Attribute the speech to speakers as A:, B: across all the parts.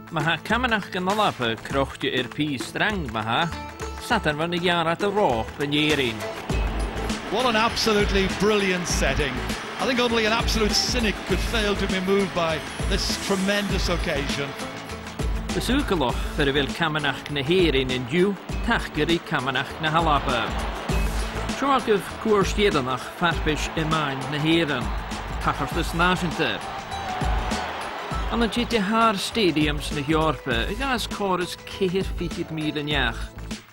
A: Má thá camanachd na h-Alba crochta ar P Strang má thá, Satarn bhur na ghearradh do roth in Éirinn.
B: What an absolutely brilliant setting. I think only an absolute cynic could fail to be moved by this tremendous occasion.
A: Is ucalach fer a bhfuil camanachd na hÉireann indiu tachgairí camanachd na hAlba. Seo agaibh cuairt dhéireanach Pharpais i Meáin na hÉireann, Tachartas Náisiúnta. An an tite thar stadiums na hEorpa i gcás córas 24,000 neach.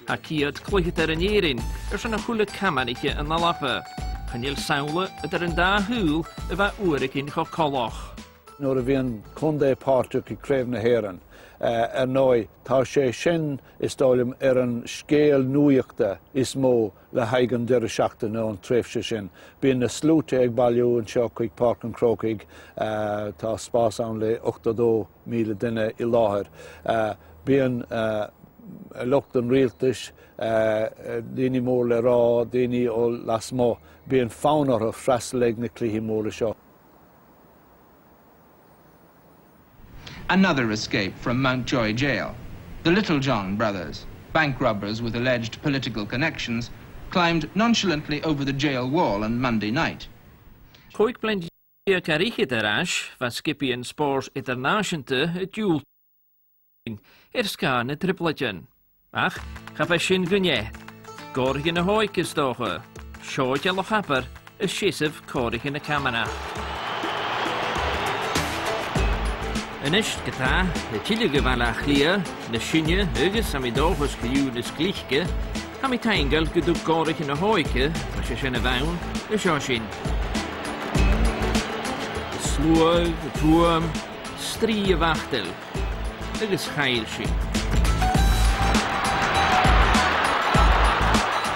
A: Tá ciad cluicheadar in Éirinn ar son a chuile camanaithe in Alba. Choinneáil samhla idir an dá shúil a bheith uair éigin chomh colach.
C: Nuair a bhíonn contae páirteach i Craobh na hÉireann, ar ndóigh, tá sé sin, is dóigh liom, ar an scéal nuachta is mó le haghaidh an deireadh seachtaine nó an tréimhse sin. Bíonn na sluaite ag bailiú anseo chuig Páirc an Chrócaigh, tá spás ann le 82,000 duine i láthair. Bíonn lucht an rialtais, daoine mór le rá, daoine ó lasmuigh, bíonn fonn orthu freastal ag na cluichí móra seo.
D: Another escape from Mountjoy Jail. The Littlejohn brothers, bank robbers with alleged political connections, climbed nonchalantly over the jail wall on Monday night.
A: 15 bliain ar fhichid ar ais, bha Skippy an spórt idirnáisiúnta ag diúltú ar scáth na dTrioblóidean. Ach cha bheidh sin go ndéith. Gcomhairthe na hóige is dócha. Seoid a Loch Abar is seasamh comhairthe na Camanach. Anois go tá, na tuilleadh go Bhaile Átha Cliath, na sinne agus, am i dóchas go fhiú na Sclísce, tá mé taingeal go dtug gcomhairthe na hóige, tá sé sin a bheann, is seo sin. Sluagh, tuaim, straoi a mhachtail. agus chaill sí.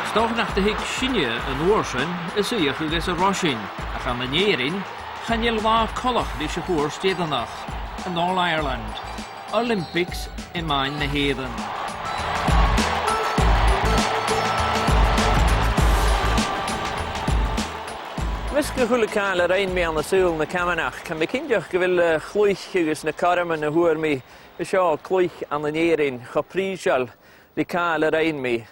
A: Is dócha nach do thuig sinne an uair sin is oích agus a raibh sin, ach ann in Éirinn, chan fheil lá colach leis a thabhairt Déadanach, an All Ireland, Olympics i Meáin na hÉireann. Measc a chuala cáil ar aon mheán i saol na Camanach, tá mé cinnteach go bhfuil a chloich agus na cothroime na thuairmí seo cloich ann in Éirinn chomh príseáil le cáil ar aon mí.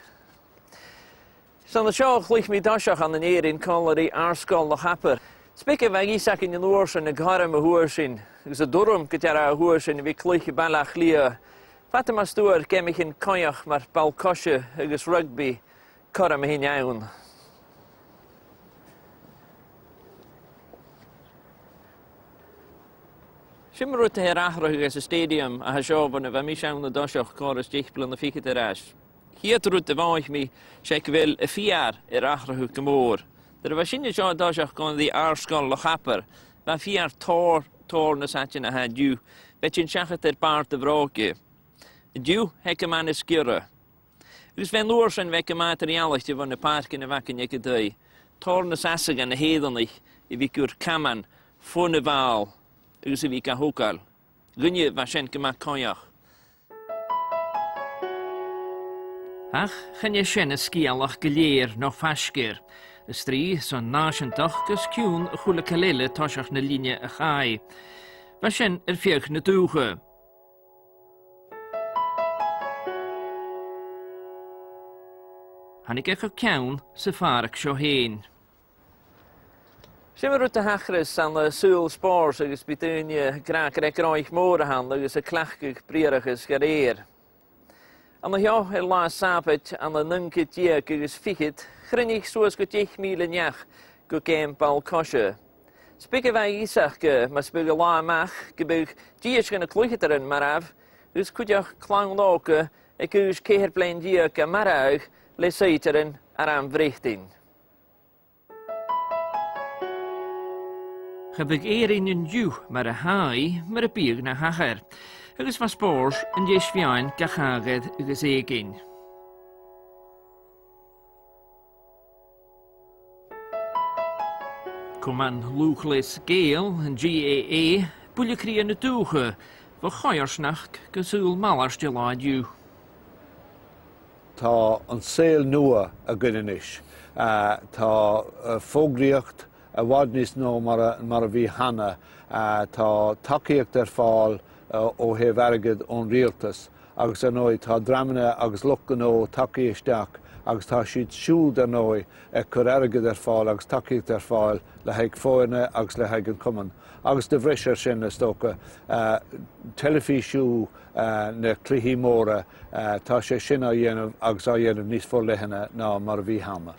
A: San seo chloich mí dtoiseach ann in Éirinn cáil Ard-Scoil Loch Apair. Is beag a bheadh fhios againn an uair sin a gcothrom a huair sin agus a dtuairim go deara a huair sin a bhí cloich i Baile Átha Cliath. Fata más tuar geimichin coinneach mar ball coise agus rugbaí cothrom a shin ann. Sin mar rud ar athraithe sa stadium a seo na bheith mí sean na dtoiseach córas deich bliana fichead ar ais. Chéad rud a bháigh mé sé go bhfuil a fiar ar athraithe go mór. Nuair a bheith sinne seo i dtoiseach go dtí Ard-Scoil Loch Apair, bheith fiar tóir tóir na saitine a diú, bheith sin seachat ar barr do bhróige. Diú, theic a man is giorra. Agus bheith an uair sin bheith go maith ar eallach de bhun na páirce na bhfaca ag daoi. Tor na Sasaga na hÉireannaigh a bhí gur camán fo na bhfeall agus a bhí ga thógáil. Dhuine bheith sin go maith cáidheach. Ach chan é sin a sciallach go léir nó faiscéar. Is trí san náisiúntach gus ciúin a chuala Caléile toiseach na linne a chaith. Bheith sin ar feadh na dútha. Tháinig acu ceann sa pháirc seo féin. Sin mar rud a thachras an saol spóirt agus bhí daoine ag rá go raibh gráig mhór ann agus ag cleachtadh briathrachas go léir. An seo ar lá Sabait an 19 agus fichead, chruinnigh suas go 10,000 neach go gcéim ball coise. 'S beag a bheidh fhios acu más beag a lá amach go mbeadh díosca na cluicheadar an marbh agus cuideoidh clann óga ag aois 14 bliain a maireadh le saothar an Arm Bhréachtainn. Cha bheadh Éirinn inniu mar a tháí mar a bíodh na hathair, agus bheadh spórt an deis mheáin gach agad agus éigin. Cumann Lúthchleas Gael, an GAA, Baile Cliath na Dúiche, ba choirsneach go súil malairt de lá inniu.
C: Tá an saol nua againn anois. Tá fógraíocht i bhfad níos mó mar a bhí cheana. Tá tacaíocht ar fáil. ó thaobh airgid ón rialtas agus ar ndóigh tá dreamanna agus lucht gnó tagtha isteach agus tá siad siúd ar ndóigh ag cur airgead ar fáil agus tacaíocht ar fáil le haghaidh foirne agus le haghaidh an chumainn. Agus de bhreis air sin, is dócha, teilifísiú na cluichí móra, tá sé sin á dhéanamh agus á dhéanamh níos forleithne ná mar a bhí cheana.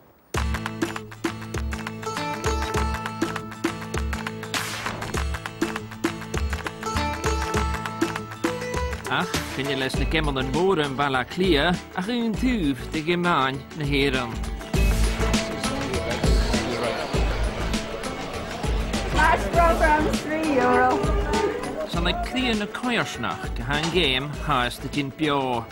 A: Ach chan eil leis na geimeannain mhóra i mBaile Átha Cliath ach aon taobh de gheimeáin na hÉireann.
E: Match programmes, €3.
A: San ag cliath na coimhthíoch go han ghéim thas do dinn beo.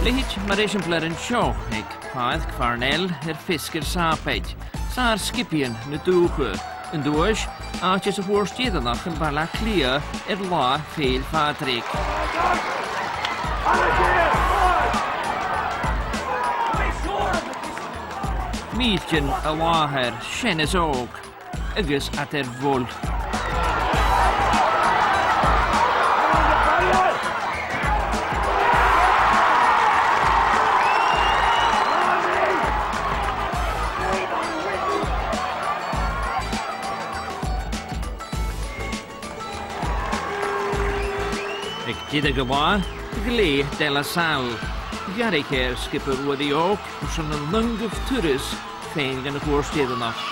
A: Leithéid mar eiseamláir anseo ag Páirc Pharnell ar Fisk ar Sáipéid, sár scipian na dúiche, an duais, áit is a thabhairt Éireannach i mBaile Átha Cliath ar Lá Féil Phádraig. Milltean i láthair, sean is óg. agus at ar bhol. Ag deireadh go maith, Ghlaoigh De La Salle, Ghearraigh skipper Ruairí Óg ar son na longoamh turas féin den chúirt Éireannach.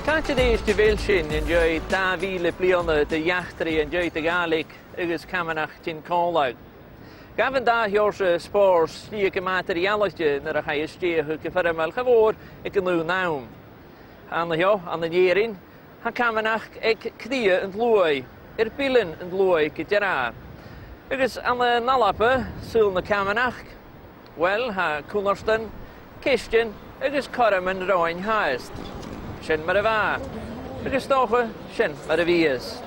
A: Caint arís de bhéal sin i ndiaidh 2,000 bliana de eachtraí i ndiaidh de Ghàidhlig agus Camanachd Tinn Còmhlag. Ghabh an dá sheoirse spóirt slí go maith ar dhealaichte nuair a chaith isteach go foirmeáil chomh mhór ag an nú nam. Anna sheo, ann in Éirinn, Tá Camanachd ag criadh an dluaigh, ar bileann an dluaigh go deireadh. Agus anna n-alapa, saol na Camanachd, bhuel, tha cúnartan, cistin agus coraman romhainn theist. Sin mar a bheadh. Agus 's dócha, sin mar a bhíos.